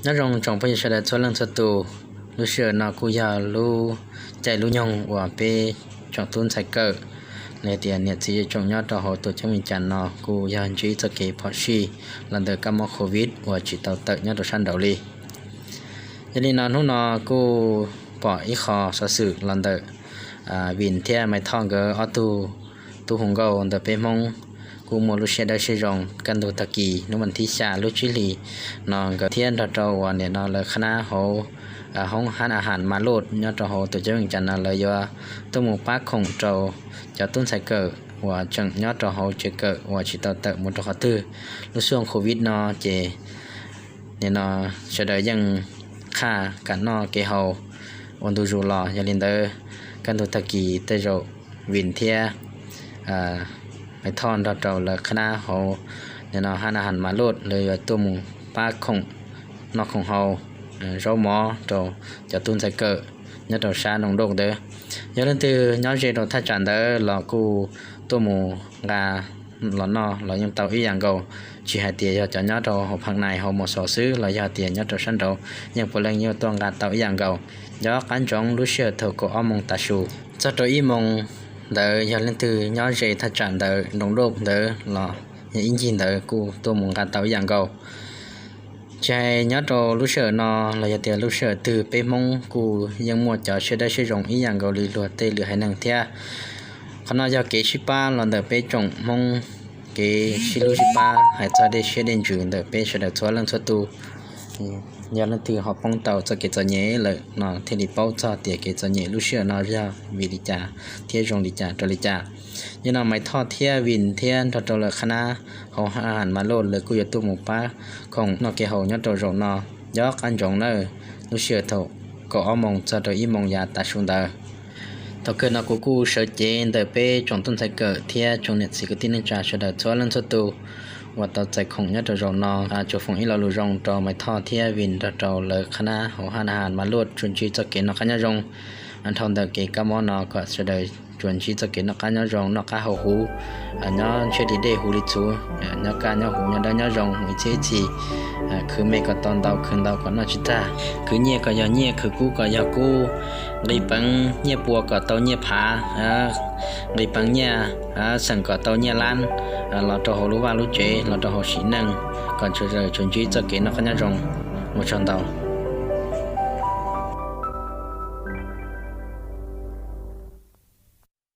Nyob zoo tsoom phooj ywg sawv daws txhua leej txhua tus, lub sij hawm no kuj yog lub caij lub nyoog uas peb tsoom tub ntxhais kawm los yog tias niam txiv tsoom nyob rau hauv tus ceeb Vees Cas no kuj yog ntsib txoj kev phom sij los ntawm kab mob covid uas tsis tau tawm nyob rau sab nraud li. Yog li no hnub no kuj pom ib qho xov xwm los ntawm Vin thiab Maiv Thoj nkawd ob tug tub hu nkauj ntawm peb Hmoob kuj muaj lub siab dawb siab zoo kaj ntug tag kis hnub vas thib xya lub tsib hlis no nkawd thiab nrog rau uas nim no lawv qhab nab hauv hoob hab a has Mas Luj nyob rau hauv tus ceeb Vees Cas no lawv yuav tuaj mus pab khoom rau cov tub ntxhais kawm uas tseem nyob rau hauv tsev kawm uas tsis tau tawm mus rau qhov twg. Lub xyoo covid no ces nim no sawv daws yeej qhaj kev noj kev haus ua ntu zus los. Yog li ntawd kaj ntug tag kis tej zaum Vin thiab Maiv Thoj nrog rau lawv qhab nab hauv nim no hab a has Mas Luj lawv yuav tuaj mus pab khoom noj khoom haus, zaub mov rau cov tub ntxhais kawm nyob rau sab Noo Doj ntawd. Yog leej twg nyob ze rau thaj tsam ntawd los kuj tuaj mus nqa los noj los yeej tau ib yam nkaus. Tsis hais tias yog cov nyob rau hauv Phav Nais hauv Mos Xos xwb los yog tias nyob rau sab nraud yeej puav leej yuav tuaj nqa tau ib yam nkaus. Nco qab ntsoov lub sij hawm thaum kaum ob moos tav su txog rau ib moos ntawd yog leej twg nyob ze thaj tsam ntawd Noo Doj ntawd los yog ib ncig ntawd kuj tuaj mus nqa tau ib yam nkaus. Tsis hais nyob rau lub sij hawm no los yog tias lub sij hawm twg peb Hmoob kuj yeej muaj cov siab dawb siab zoo ib yam nkaus li luag tej lwm haiv neeg thiab. Qhov no yog kev sib pab los ntawm peb tsoom Hmoob, kev sib hlub sib pab hais txog dej siab dej ntsws ntawm peb sawv daws txhua leej txhua tus. Yog leej twg ho poob tau txoj kev txom nyem lawm no thiaj li paub txog tias kev txom nyem lub sij hawm no yog vim li cas thiab zoo li cas rau li cas. Yog no Maiv Thoj thiab Vin thiab nrog rau lawv qhab nab hauv hab a has Mas Luj lawv kuj yuav tuaj mus pab khoom noj kev haus nyob rau zaum no. Nco qab ntsoov nawb, lub sij hawm thaum kaum ob moos txog rau ib moos yav tav su ntawd. Thaum kawg no kuv kuj sawv cev ntawm peb tsoom tub ntxhais kawm thiab tsoom niam txiv kwv tij neej tsa sawv daws txhua leej txhua tus uas tau txais khoom nyob rau zaum no, tsuas foom ib lo lus zoo rau Maiv Thoj thiab Vin nrog rau lawv qhab nab hauv hab a has Mas Luj tsuas ntsib txoj kev noj qab nyob zoo dhau ntawm kev kab mob no kom sawv daws tsuas ntsib txoj kev noj qab nyob zoo, noj qab haus huv, nyob ntshiab li dej huv li txhuv, nyob kaj nyob huv, nyob dawb nyob zoo mus ib txhiab ib txhis. Khwv me kom tau ntau, khwv ntau kom noj tsis tag, khwv nyiaj kom yog nyiaj, khwv kub kom yog kub, nqis peev nyiaj pua kom tau nyiaj phav, nqis peev nyiaj xeem kom tau nyiaj lab, los rau hauv lub vaj lub tsev, los rau hauv sim neej, kom sawv daws tsuas ntsib txoj kev noj qab nyob zoo. Ua tsaug ntau.